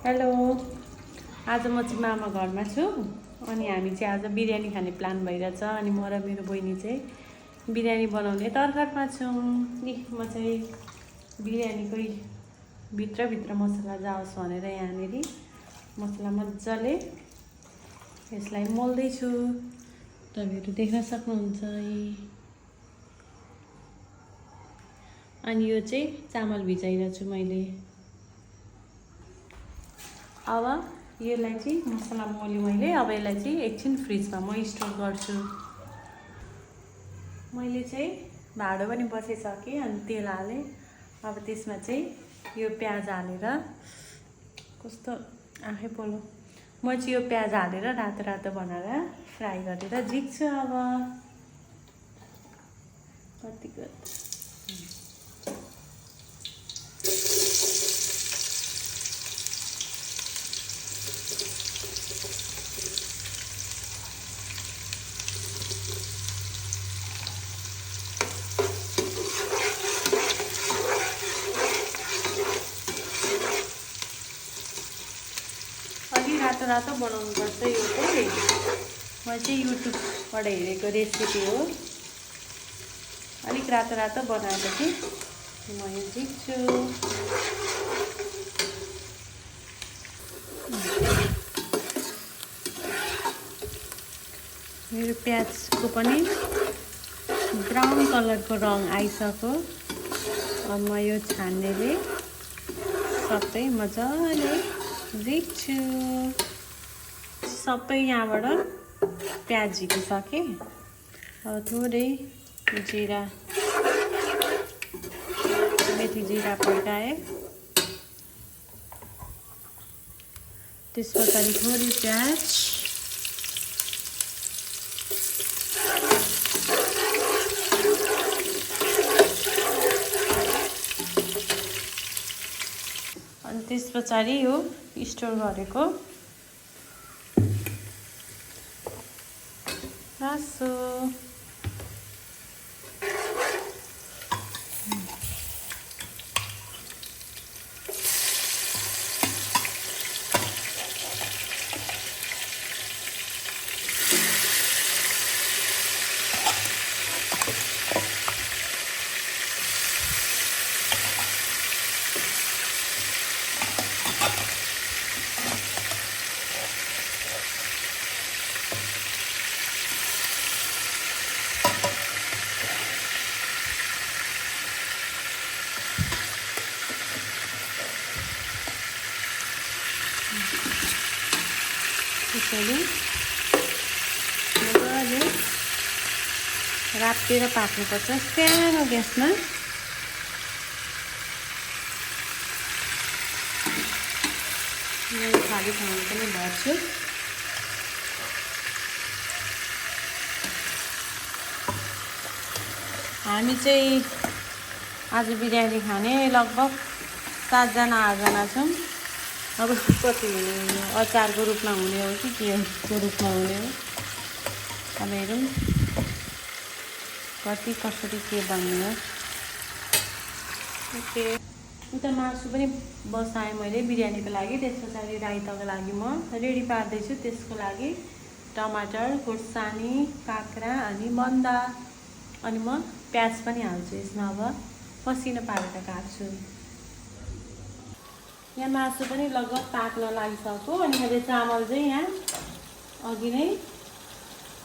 Hello. आज म चाहिँ मामा घरमा छु अनि हामी चाहिँ आज बिरयानी खाने प्लान भइरहेछ अनि म र मेरो बहिनी चाहिँ बिरयानी बनाउने तर्खरमा छौँ नि। म चाहिँ बिरयानीकै भित्र मसला जाओस् भनेर यहाँनिर मसला मजाले यसलाई मोल्दैछु। तपाईहरु देख्न सक्नुहुन्छ। अनि यो चाहिँ चामल भिजाइरहेको छु मैले। अब यसलाई चाहिँ मसला मोल्यो मैले। अब यसलाई चाहिँ एकछिन फ्रिजमा म स्टोर गर्छु। मैले चाहिँ भाडो पनि बसिसकेँ अनि तेल हालेँ। अब त्यसमा चाहिँ यो प्याज हालेर कस्तो आँखै पोलो म चाहिँ यो प्याज हालेर रातो रातो बनाएर फ्राई गरेर झिक्छु। अब कतिको रातो रातो बनाउनुपर्छ। यो चाहिँ म चाहिँ युट्युबबाट हेरेको रेसिपी हो। अलिक रातो रातो बनाएपछि म यो झिक्छु। मेरो प्याजको पनि ब्राउन कलरको रङ आइसक्यो। अब म यो छान्नेले सबै मजाले झिक्छु। सबै यहाँबाट प्याज झिकिसकेँ। अब थोरै जिरा मेथी जिरा पड्काएँ। त्यस पछाडि थोरै प्याज अनि त्यस पछाडि यो स्टोर गरेको मासु त्यसैले मजाले रातेर पाक्नुपर्छ सानो ग्यासमा। मैले खाली ठाउँमा पनि भर्छु। हामी चाहिँ आज बिरयानी खाने लगभग 7 जना 8 जना छौँ। अब कति हुने हो, अचारको रूपमा हुने हो कि केको रूपमा हुने हो। अब हेरौँ कति कसरी के बन्ने हो। ओके, उता मासु पनि बसाएँ मैले बिरयानीको लागि। त्यस पछाडि राइताको लागि म रेडी पार्दैछु। त्यसको लागि टमाटर, खुर्सानी, काँक्रा अनि बन्दा अनि म प्याज पनि हाल्छु यसमा। अब मसिनो पारेर काट्छु। यहाँ मासु पनि लगभग पाक्न लागिसक्यो अनि मैले चामल चाहिँ यहाँ अघि नै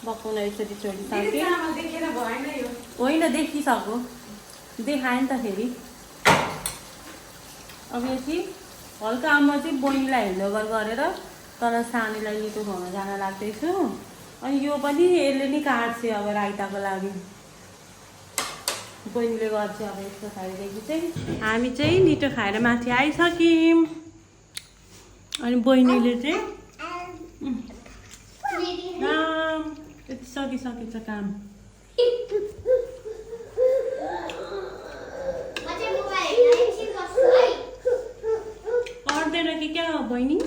पकाउन यसरी छोडिसकेँ। होइन देखिसक्यो, देखाएँ नि त फेरि। अब यो चाहिँ हल्का म चाहिँ बहिनीलाई हेन्डओभर गरेर तर सानीलाई लिटो खुवाउन जान लाग्दैछु। अनि यो पनि यसले नै काट्छ अब राइताको लागि। बहिनीले गर्छ। अब यस पछाडिदेखि चाहिँ हामी चाहिँ लिटो खाएर माथि आइसक्यौँ। अनि बहिनीले चाहिँ यति सकिसकेछ काम। पर्दैन कि क्या हो बहिनी?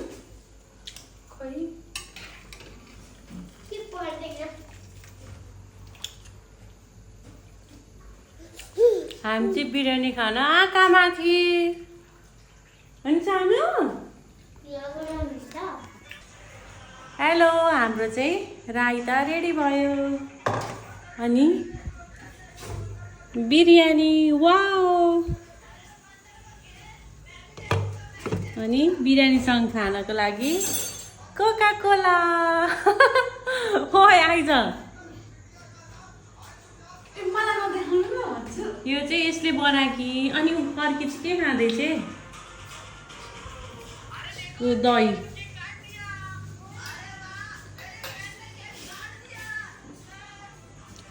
खोइ हामी चाहिँ बिरयानी खान आँखा माथि। अनि सानो हेलो, हाम्रो चाहिँ रायता रेडी भयो अनि बिरयानी वाउ। अनि बिरयानीसँग खानको लागि कोका कोला ओए आइज। यो चाहिँ यसले बनाकी अनि अर्की चाहिँ के खाँदैछ यो दही।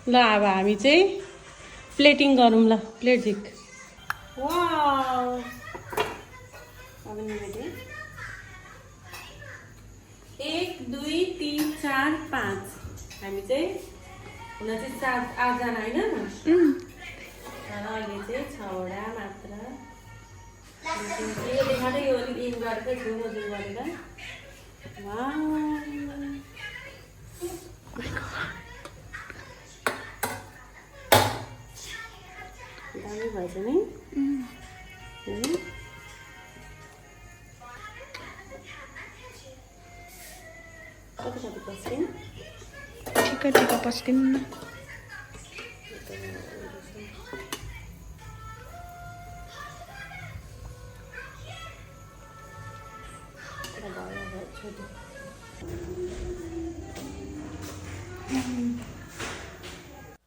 ल अब हामी चाहिँ प्लेटिङ गरौँ ल। प्लेट झिक वाउ। अब निवेदे 1 2 3 4 5 हामी चाहिँ हुन चाहिँ 7 8 जना हैन। तर अहिले चाहिँ 6 वटा मात्र। यो देखाउँदै यो अलिक इन गरेर जुम गरेर वाउ। दामी भएछ नि। कति पस्किन ठिकै पस्किन्न।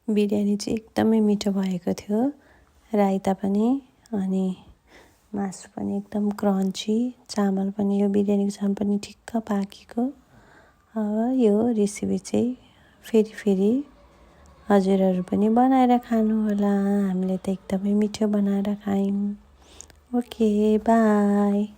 बिरयानी चाहिँ एकदमै मिठो भएको थियो, रायता पनि अनि मासु पनि एकदम क्रन्ची, चामल पनि यो बिरयानीको चामल पनि ठिक्क पाकेको। अब यो रेसिपी चाहिँ फेरि हजुरहरू पनि बनाएर खानु होला। हामीले त एकदमै मिठो बनाएर खायौँ। Okay by.